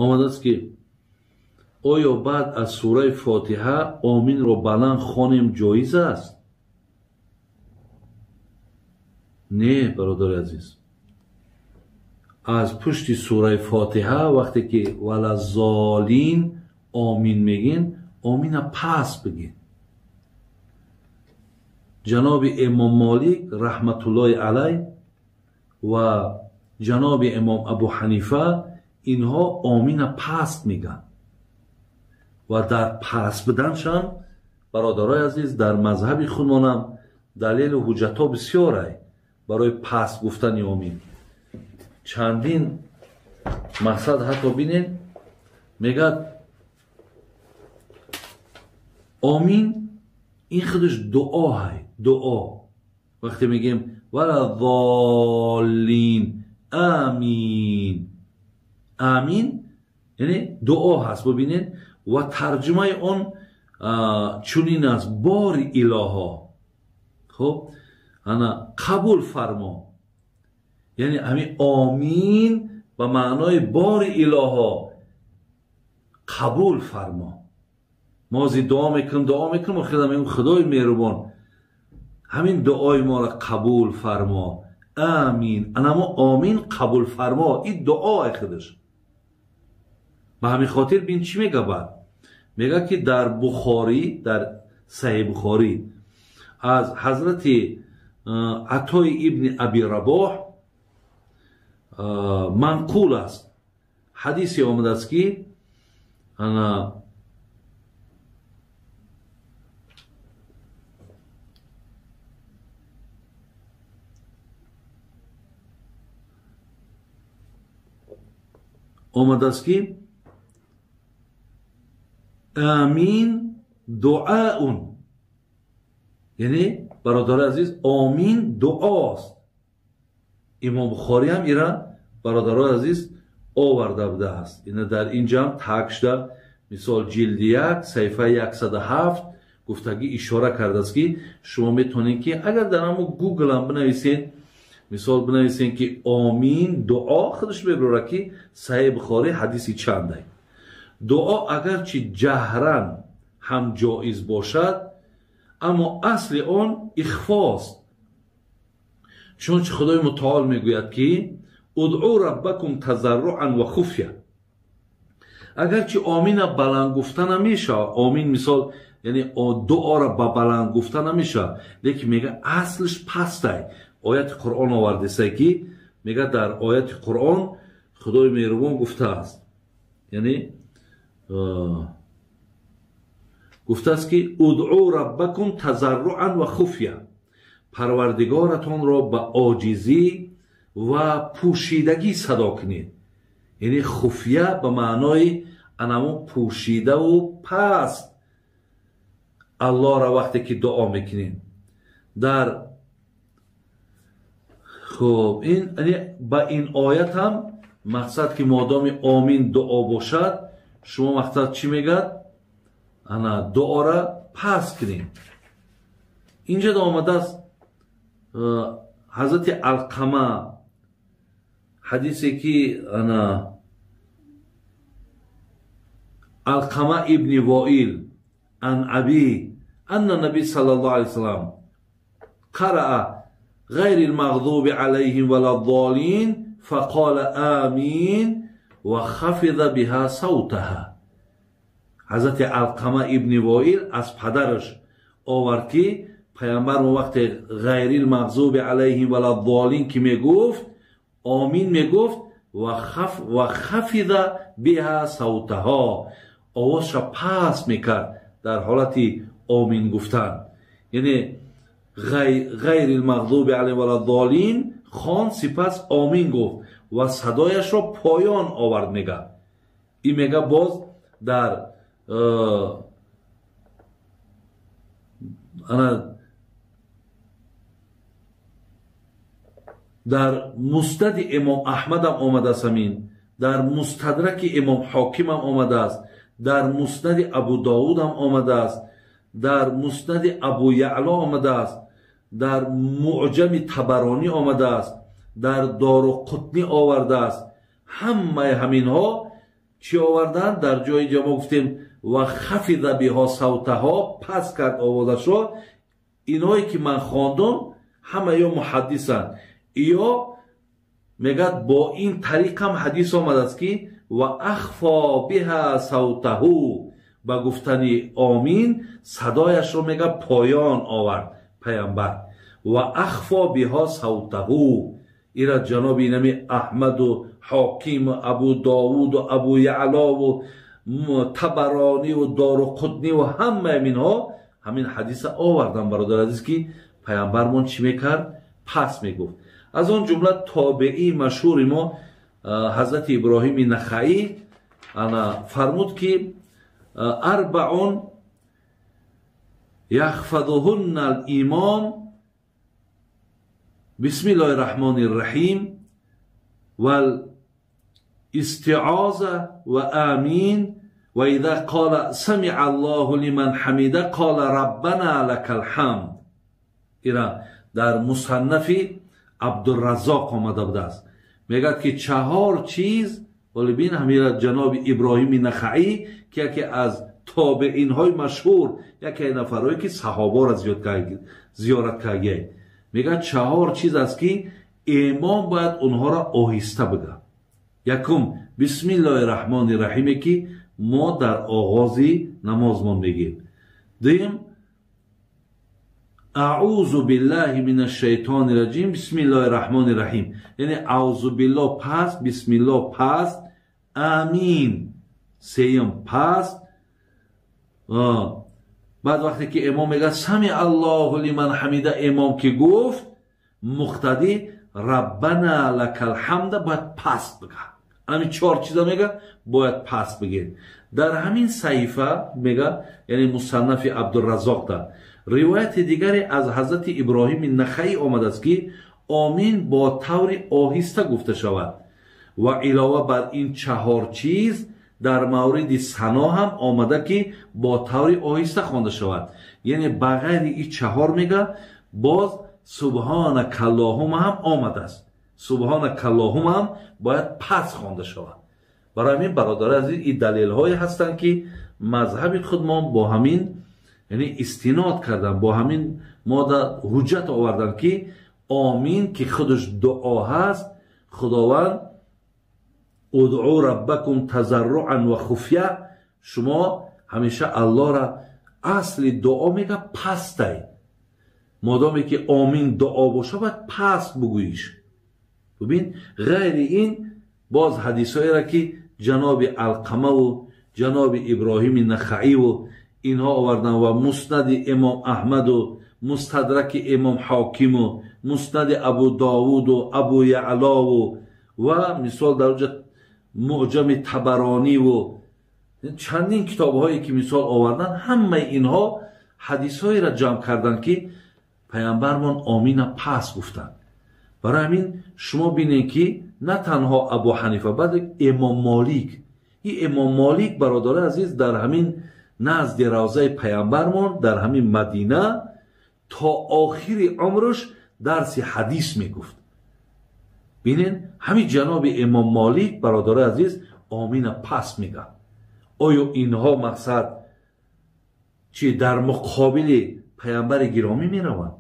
Омадааст ки оё баъд аз сураи Фотиҳа оминро баланд хонем ҷоиз аст? Не, бародари азиз, аз пушти сураи Фотиҳа вақте ки валаззолин омин мегин, омина пас бигин. Ҷаноби имом Молик раҳматуллоҳи алайҳ ва ҷаноби имом Абу Ҳанифа инҳо омина паст меган ва дар паст буданшам, бародарои азиз, дар мазҳаби худмонам далелу ҳуҷҷатҳо бисёрай барои паст гуфтани омин. Чандин мақсад ҳатто бинед, мегӯяд омин ин худаш дуоҳай, дуо. Вақте мегӯем валаззоллин амин, амин яъне дуо ҳаст. Бибинед, ва тарҷумаи он чунин аст: бори илоҳо, хуб, ана қабул фармо. Яъне ҳамин омин ба маънои бори илоҳо қабул фармо. Мо ози дуо мекунем, дуо мекунем, охир мегӯем Худои меҳрубон ҳамин дуои моро қабул фармо, амин. Анамо омин қабул фармо, ин дуое худаш. Ба ҳамин хотир бин чӣ мега баъд? Мега ки дар Бухорӣ, дар Саҳеҳи Бухорӣ аз ҳазрати Атои ибни Аби Рабоҳ манқул аст, ҳадисе омадааст ки ана омадааст ки амин дуаун, яъне бародари азиз, омин дуост. Имом Бухорӣ ҳам ира, бародарои азиз, оварда будааст. Ина дар инҷа ҳам таг шуда, мисол ҷилди 1 саҳифаи 107 гуфтагӣ ишора кардааст ки шумо метавонед ки агар дар ҳамон Гугл ҳам бинависед, мисол бинависед ки омин дуо, худаш мебарорад ки Саҳеҳи Бухорӣ ҳадиси чандай. Дуо агарчи ҷаҳран ҳам ҷоиз бошад, аммо асли он ихфост. Чунончи Худои мутаол мегӯяд ки удъу раббакум тазарруан ва хуфя. Агарчи омина баланд гуфта намешавад, омин мисол яъне дуоро ба баланд гуфта намешавад, лекин мега аслиш пастай. Ояти Қуръон овардесай ки мега дар ояти Қуръон Худои меҳрубон гуфтааст, яъне гуфтааст ки удъу раббакум тазарруан ва хуфя, парвардигоратонро ба оҷизӣ ва пӯшидагӣ садо кунед. Яъне хуфя ба маънои анамо пӯшидаву паст Аллоҳро вақте ки дуо мекунед. Дар хуб ин ба ин оят ҳам мақсад ки модоми омин дуо бошад, шумо мақсад чӣ мегӯяд? Ана дуоро паст кунед. Инҷа омадааст ҳазрати Алқама, ҳадисе ки ана Алқама ибни Воил ан аби анна наби саллаллоҳу алайҳи васаллам қараа ғайри лмағдуби алайҳим валаззолин фақола амин ва хафиза биҳа савтаҳа. Ҳазрати Алқама ибни Воил аз падараш овард ки паямбар он вақте ғайри лмағзуби алайҳим валаззолин ки мегуфт, омин мегуфт ва хафиза биҳа савтаҳо, овозша паст мекард дар ҳолати омин гуфтан. Яъне ғайри лмағзуби алайҳим валаззолин хон, сипас омин гуфт ва садояшро поён овард. Мега ин мега боз дар ана дар муснади имом Аҳмадам омадааст, ҳамин дар мустадраки имом Ҳокимам омадааст, дар муснади Абу Довудам омадааст, дар муснади Абу Яъло омадааст, дар муъҷами Табаронӣ омадааст, дар Дору Қутнӣ овардааст. Ҳамаи ҳаминҳо Чӣ овардан? Дар ҷои ҷо мо гуфтем ва хафиза биҳо савтаҳо, пас кард овозашро. Иное ки ман хондум ҳама ё муҳаддисанд, ё мегӯяд бо ин тариқам ҳадис омадааст ки ва ахфо биҳа савтаҳу, ба гуфтани омин садояшро мега поён овард паямбар. Ва ахфо биҳо савтаҳу, ира ҷаноби инами Аҳмаду Ҳокиму Абу Довуду Абу Яълову Табарониву Дору Қутниву ҳамаи минҳо ҳамин ҳадиса овардан, бародар азиз, ки паямбармон чӣ мекард? Пас мегуфт. Аз он ҷумла тобеии машҳури мо ҳазрати Иброҳими Нахаӣ ана фармуд ки арбаун яхфадуҳунна алимом бисмиллоҳи раҳмони раҳим вал истиоза ва амин ва иза қола самиа аллоҳу лиман ҳамида қола раббана лакал ҳамд. Ира дар мусаннафи Абдураззоқ омада будааст. Мегӯяд ки чаҳор чиз, вале бин ҳамира ҷаноби Иброҳими Нахаӣ ки яке аз тобеинҳои машҳур, яке аз нафарҳое ки саҳобаро зиёрат кардагиай, мегӯяд чаҳор чиз аст ки имом бояд онҳоро оҳиста бигӯяд. Якум, бисмиллоҳи раҳмони раҳиме ки мо дар оғози намозмон мегӯем. Дуюм, аъузу биллаҳи мин ашшайтони раҷим бисмиллоҳи раҳмони раҳим, яъне аъузу биллоҳ паст, бисмиллоҳ паст, амин сеюм паст. Баъд вақте ки имом мегӯяд сами аллоҳу лиман ҳамида, имом ки гуфт, муқтадӣ раббана лакал ҳамда бояд паст бигӯяд. Ҳамин чор чиза мега бояд паст бигӯед. Дар ҳамин саҳифа мега, яъне мусаннафи Абдураззоқда ривояти дигаре аз ҳазрати Иброҳими Нахаӣ омадааст ки омин бо таври оҳиста гуфта шавад ва илова бар ин чаҳор чиз дар мавриди сано ҳам омада ки бо таври оҳиста хонда шавад. Яъне ба ғайри ин чаҳор мега боз субҳонакаллоҳума ҳам омадааст. Субҳонакаллоҳума ҳам бояд пас хонда шавад. Барои ҳамин бародари азиз, ин далелҳое ҳастанд ки мазҳаби худмон бо ҳамин яъне истинод кардан, бо ҳамин мода ҳуҷҷат овардан ки омин ки худаш дуо ҳаст, Худованд удъу раббакум тазарруан ва хуфя, шумо ҳамеша Аллоҳра асли дуо мега пастай. Модоме ки омин дуо боша бояд паст бугӯиш. Бибин, ғайри ин боз ҳадисҳоеро ки ҷаноби Алқамаву ҷаноби Иброҳими Нахаиву инҳо овардан ва муснади имом Аҳмаду мустадраки имом Ҳокиму муснади Абу Довуду Абу Яълову ва мисол дар оҷа муъҷами Табарониву чандин китобҳое ки мисол овардан, ҳамаи инҳо ҳадисҳоеро ҷамъ карданд ки паямбармон омина пас гуфтанд. Барои ҳамин шумо бинед ки на танҳо Абу Ҳанифа, балки имом Молик. Ин имом Молик, бародари азиз, дар ҳамин назди равзаи паямбармон дар ҳамин Мадина то охири умраш дарси ҳадис мегуфт. Бинед, ҳамин ҷаноби имом Молик, бародари азиз, омина пас мегӯяд. Оё инҳо мақсад чи дар муқобили паямбари гиромӣ мераванд?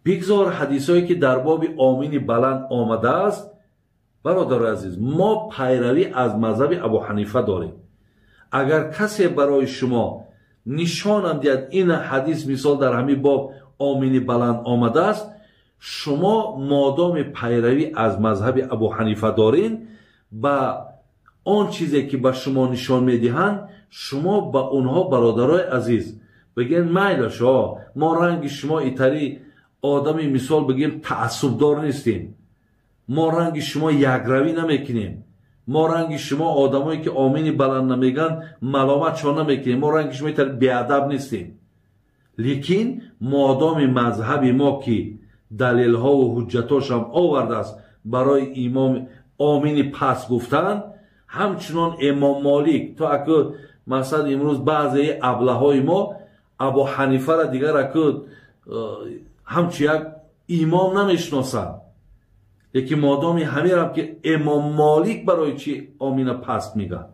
Бигзор ҳадисҳое ки дар боби омини баланд омадааст, бародари азиз, мо пайравӣ аз мазҳаби Абу Ҳанифа дорем. Агар касе барои шумо нишонам диҳад ин ҳадис мисол дар ҳамин боб омини баланд омадааст, шумо модоми пайравӣ аз мазҳаби Абу Ҳанифа дорин, ба он чизе ки ба шумо нишон медиҳанд, шумо ба онҳо, бародарои азиз, бигӯед майлаш, мо ранги шумо итари одами мисол бигӯем таассубдор нестем, мо ранги шумо якравӣ намекунем, мо ранги шумо одамое ки омини баланд намегӯянд маломатшон намекунем, мо ранги шумо итари беадаб нестем. Лекин модоми мазҳаби мо ки далелҳову ҳуҷҷатошам овардааст барои имом омини пас гуфтан, ҳамчунон имом Молик то аку мақсад имрӯз баъзеи аблаҳои мо Абу Ҳанифара дигар аку ҳамчун як имом намешиносанд. Яки модоми ҳамерам ки Имом Молик барои чӣ омина паст мегӯяд?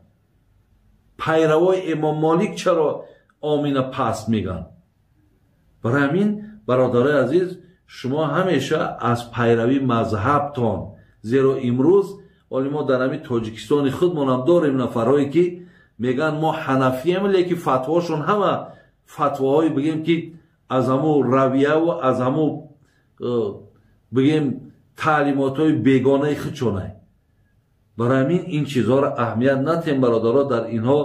Пайравои Имом Молик чаро омина паст мегӯянд? Барои ҳамин бародарои азиз, шумо ҳамеша аз пайравии мазҳабтон, зеро имрӯз оли мо дар ҳамин Тоҷикистони худмонам дорем нафарҳое ки мегӯянд мо ҳанафием, лекин фатвоҳошон ҳама фатвоҳое бигем ки аз ҳамун равияву аз ҳамун бигем таълимотҳои бегонаи худшонай. Барои ҳамин ин чизҳоро аҳамият натем бародаро, дар инҳо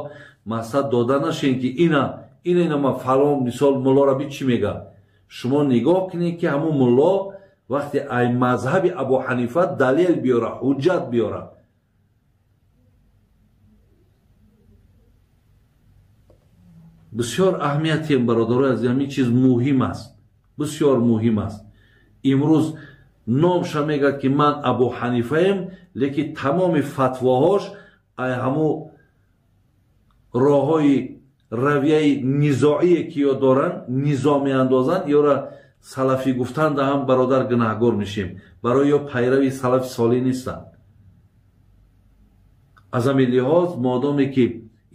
мақсад дода нашем ки ина ина ма фалон мисол муллоро би чӣ мегӯяд. Шумо нигоҳ кунед ки ҳамун мулло вақте ай мазҳаби Абу Ҳанифа далел биёра, ҳуҷҷат биёра. Бисёр аҳамиятем бародарои азиз, ҳамин чиз муҳим аст, бисёр муҳим аст. Имрӯз номша мегӯяд ки ман Абу Ҳанифаем, лекин тамоми фатвоҳош ай ҳамун роҳҳои равияи низоие ки ё доранд, низо меандозанд, ёра салафӣ гуфтанда ҳам бародар гунаҳгор мешем. Барои ё пайрави салафи солеҳ нестанд. Аз ҳамин лиҳоз модоме ки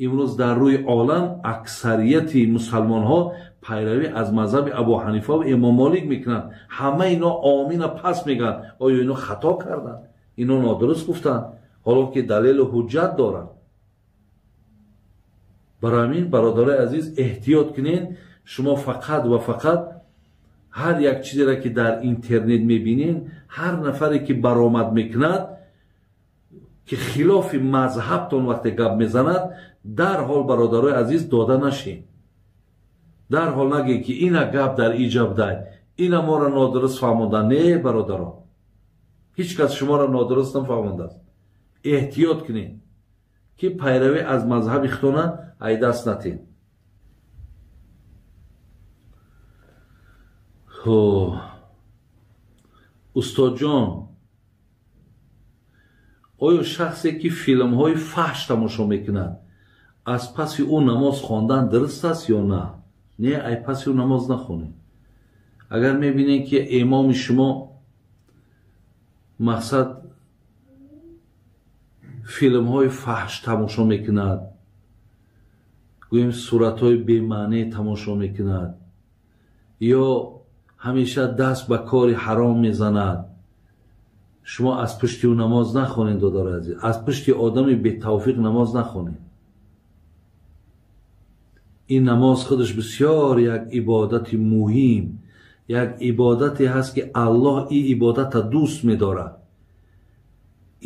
имрӯз дар рӯи олам аксарияти мусалмонҳо пайравӣ аз мазҳаби Абу Ҳанифа ва Имом Молик мекунанд, ҳама ино омина пас мегӯянд. Оё ино хато карданд? Ино нодуруст гуфтанд? Ҳоло ки далелу ҳуҷҷат доранд. Барои ҳамин бародарои азиз эҳтиёт кунед. Шумо фақат ва фақат ҳар як чизеро ки дар интернет мебинед, ҳар нафаре ки баромад мекунад ки хилофи мазҳабтон вақте гап мезанад, дарҳол бародарои азиз дода нашед. Дарҳол нагӯед ки ина гап дар иҷаб дай, ина моро нодуруст фаҳмонда. Не бародаро, ҳеҷ кас шуморо нодуруст нафаҳмондааст. Эҳтиёт кунед ки пайравӣ аз мазҳаби худтона ай даст натед. Устодҷон, оё шахсе ки филмҳои фаҳш тамошо мекунад, аз паси ӯ намоз хондан дуруст аст ё на? Не, ай паси ӯ намоз нахонед. Агар мебинед ки имоми шумо мақсад филмҳои фаҳш тамошо мекунад, гӯем суратҳои бемаъне тамошо мекунад, ё ҳамеша даст ба кори ҳаром мезанад, шумо аз пушти ӯ намоз нахонед, додари азиз. Аз пушти одами бетавфиқ намоз нахонед. Ин намоз худаш бисёр як ибодати муҳим, як ибодате ҳаст ки Аллоҳ ин ибодатро дӯст медорад.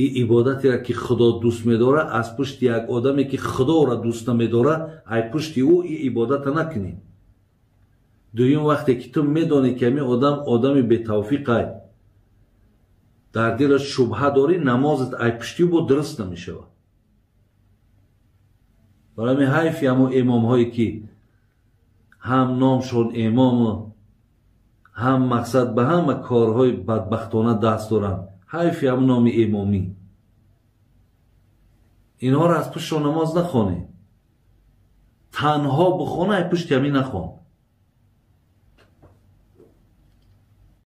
Ин ибодатеро ки Худо дӯст медорад, аз пушти як одаме ки Худоро дӯст намедорад, ай пушти ӯ ин ибодатро накунед. Дуюм, вақте ки ту медонӣ ки ҳамин одам одами бетавфиқай, дар дилаш шубҳа дорӣ, намозат ай пушти ӯ бо дуруст намешавад. Барои ҳамин ҳайфи ҳамон имомҳое ки ҳам номшон имому ҳам мақсад ба ҳама корҳои бадбахтона даст доранд, ҳайфи ҳамон номи имомӣ. Инҳоро аз пуштшон намоз нахонед. Танҳо бихона, ай пушти ҳамин нахон.